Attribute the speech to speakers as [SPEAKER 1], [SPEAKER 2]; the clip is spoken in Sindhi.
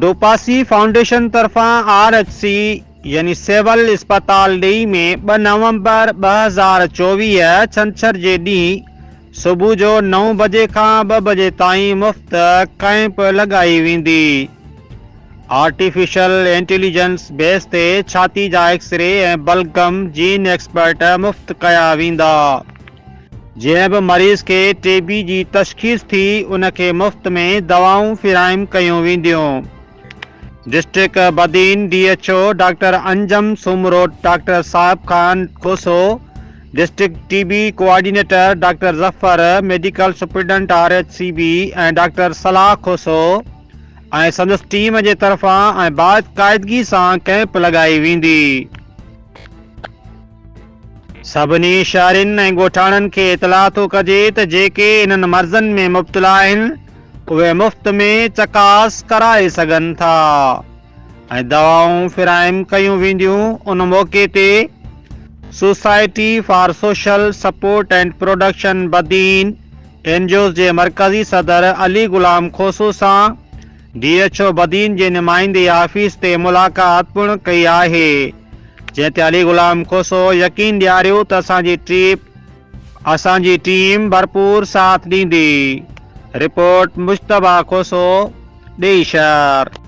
[SPEAKER 1] ڊوپاسي فائونڊيشن طرفان آر ايڇ سي يعني سول اسپتال ڏيئي ۾ ٻه نومبر 2024 ڇنڇر جي ڏينهن صبح جو نو بجي کان ٻه بجي تائين مفت ڪئمپ لڳائي ويندي. آرٽيفيشل انٽيليجنس بيس تي ڇاتي جا ايڪسري ۽ بلغم جين ايڪسپرٽ مفت ڪيا ويندا. جنهن به مريض کي ٽي بي جي تشخيص ٿي ان کي مفت ۾ دوائون فراهم ڪيون وينديون. District Badin D H O doctor Anjum Soomro, doctor Sahib Khan Khoso, district T B coordinator doctor Zafar, medical superintendent R H C B ۽ doctor Salah Khoso ۽ سندس ٽيم جي طرفان ۽ باقاعدگي سان ڪئمپ لڳائي ويندي. سڀني شهرين ۽ ڳوٺاڻن کي اطلاع ٿو ڪجي ته جيڪي انهن مرضن ۾ مبتلا آهن اهي مفت ۾ چڪاس ڪرائي سگهن ٿا ۽ دوائون فراهم ڪيون وينديون ان موقعي تي society for social support and production Badin N G Os جي مرڪزي صدر علي غلام کوسو سان ڊي ايڇ او بدين جي نمائندي آفيس تي ملاقات پڻ ڪئي آهي جنهن تي علي غلام کوسو يقين ڏياريو ته اسان جي ٽيپ اسان جي ٽيم ڀرپور ساٿ ڏيندي رپورٽ مجتبيٰ کوسو ڏيئي شهر.